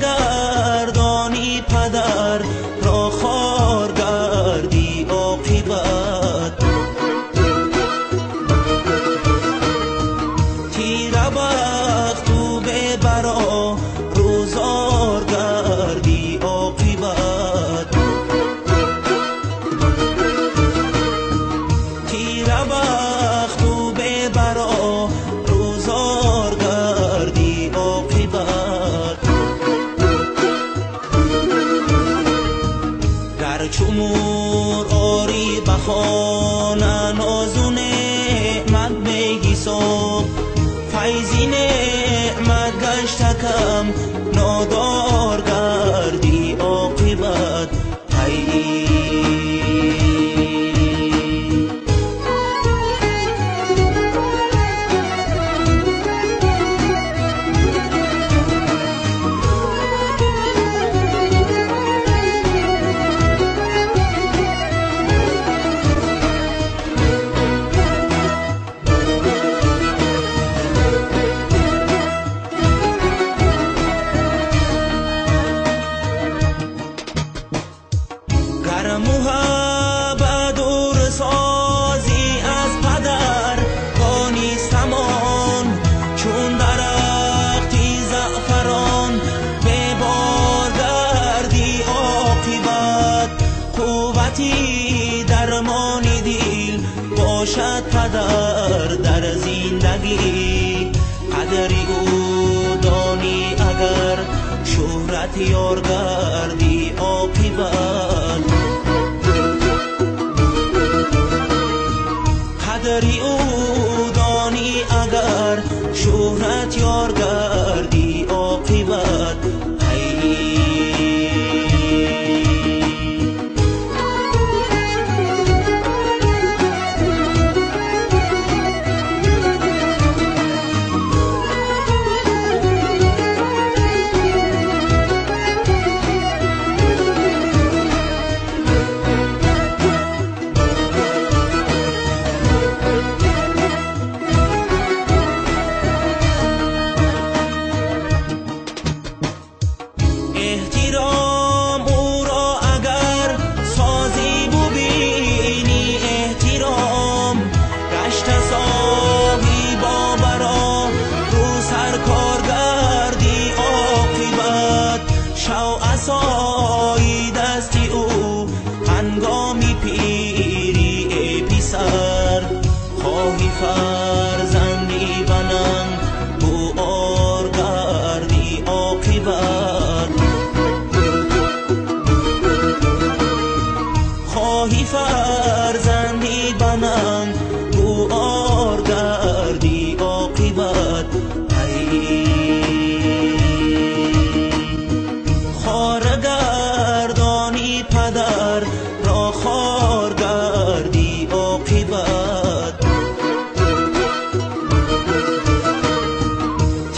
گردانی پدر را خوار گردی عاقبت، تیره بخت و بی برا روزار گردی عاقبت، تیره بخت و بی برا روزار گردی عاقبت. چومور آری بخانه نازو نعمت بگیساب، فیضی نعمت گشتکم نادار گردی عاقبت. محبت دور سازی از پدر دانستمان، چون درختی زعفران به بار گردی عاقبت. قوتی درمان دل باشد پدر در زندگی، قدری او دانی اگر شهرت یار گردی عاقبت. قدری او دانی اگر شهرت یار گردی عاقبت. احترام او را اگر سازی ببینی، احترام گشت صاحب برا رو سرکار گردی عاقبت. شو عصای دستی او هنگامی پیری ای پسر، خواهی فرزندی بنم او آر گردی عاقبت. خواهی فرزندی بنم او آر گردی عاقبت. خوار گردانی پدر را خوار گردی عاقبت،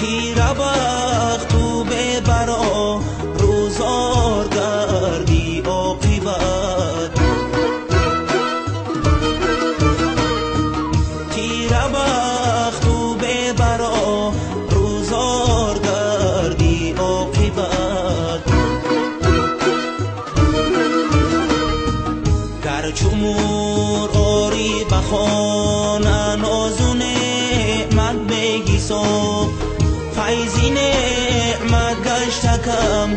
تیره بخت و بی برا روزار گردی عاقبت. تیره بخت و بی برا روزار گردی عاقبت. گر چومور آری بخانه نازو نعمت بگیساب، فیضی نعمت گشتکم